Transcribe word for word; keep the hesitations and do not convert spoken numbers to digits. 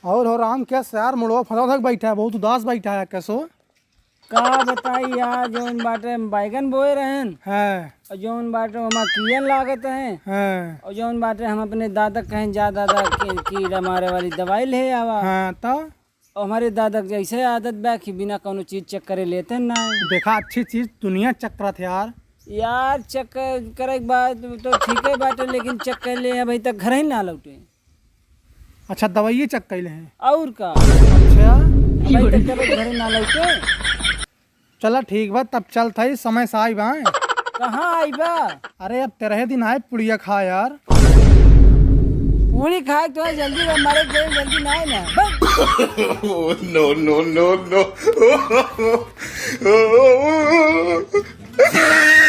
और हो राम, कैसे यार मुड़वा फंसा था बैठा है, बहुत उदास बैठा है, कैसो? का बताई यार, जौन बाटे हम बैगन बोए रहन, हाँ। और जौन बाटे हमा कीड़न लागत है, हाँ। और जौन बाटे हम अपने दादा कहें, "जा दादा, की-, कीड़ा मारे वाली दवाई ले आवा।" हाँ, तो? और हमारे दादा के जैसे आदत बा कि बिना कौनो चीज चेक करे लेते ना है। देखा, अच्छी चीज दुनिया चेक करत है यार। यार, चेक कर-, करे के बाद तो ठीक है बाटे, लेकिन चेक कर ले, अभी तक घर ही ना लौटे। अच्छा, दवाइये चेक कैले हैं? और का? अच्छा। अबे तो चलो घर ना लौटे। चला ठीक बा, तब चल थाई, समय से आई बा। कहाँ आई बा? अरे, अब तेरह दिन आए, पुड़िया खा यार। पूरी खाए तो है, जल्दी बा, मारे के जल्दी ना आए ना। बस। Oh, no, no, no, no।